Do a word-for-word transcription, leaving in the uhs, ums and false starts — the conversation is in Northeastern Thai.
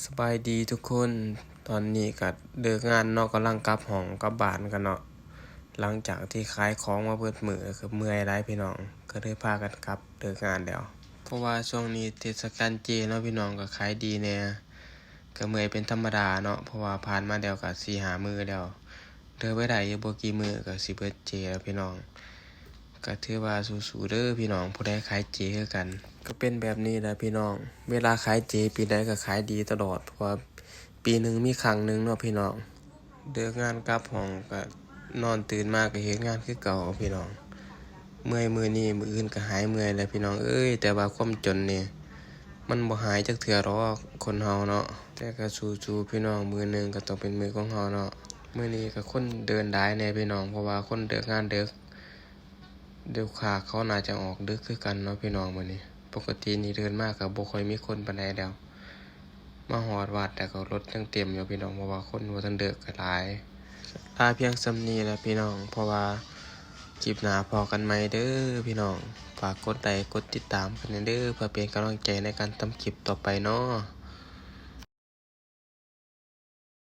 สบายดีทุกคน ตอนนี้ก็เลิกงานเนาะ กำลังกลับห้องกลับบ้านกันเนาะ หลังจากที่ขายของมาเบิดมื้อก็เมื่อยหลายพี่น้อง ก็เลยพากันกลับเลิกงานแล้ว เพราะว่าช่วงนี้เทศกาลเจเนาะพี่น้อง ก็ขายดีแหน่ ก็เมื่อยเป็นธรรมดาเนาะ เพราะว่าผ่านมาแล้วก็สี่ห้ามื้อแล้ว เดินไปได้อยู่บ่กี่มื้อก็สิเบิดเจแล้วพี่น้อง ก็ถือว่าสู้ๆเด้อพี่น้อง ผู้ใดขายเจคือกัน ก็เป็นแบบนี้แหละพี่น้อง เวลาขายเจปีใดก็ขายดีตลอด เพราะว่าปีหนึ่งมีครั้งหนึ่งเนาะพี่น้อง เลิกงานกลับห้องก็นอน ตื่นมาก็เฮ็ดงานคือเก่าพี่น้อง เมื่อยมื้อนี้มื้ออื่นก็หายเมื่อยแล้วพี่น้องเอ้ย แต่ว่าความจนนี่ มันบ่หายจักเทื่อดอกคนเฮาเนาะ แต่ก็สู้ๆพี่น้อง มื้อหนึ่งก็ต้องเป็นมื้อของเฮาเนาะ มื้อนี้ก็คนเดินหลายแหน่พี่น้อง เพราะว่าคนเลิกงานดึก ลูกค้าเขาน่าจะออกดึกคือกันเนาะพี่น้องมื้อนี้ ปกตินี่เดินมาก็บ่ค่อยมีคนปานใดแล้ว มาฮอดวัดแล้วก็รถยังเต็มอยู่พี่น้อง เพราะว่าคนบ่ทันเลิกก็หลาย ลาเพียงส่ำนี้แหละพี่น้อง เพราะว่าคลิปหน้าพ้อกันใหม่เด้อพี่น้อง ฝากกดไลค์กดติดตามกันแหน่เด้อ เพื่อเป็นกำลังใจในการทำคลิปต่อไปเนาะ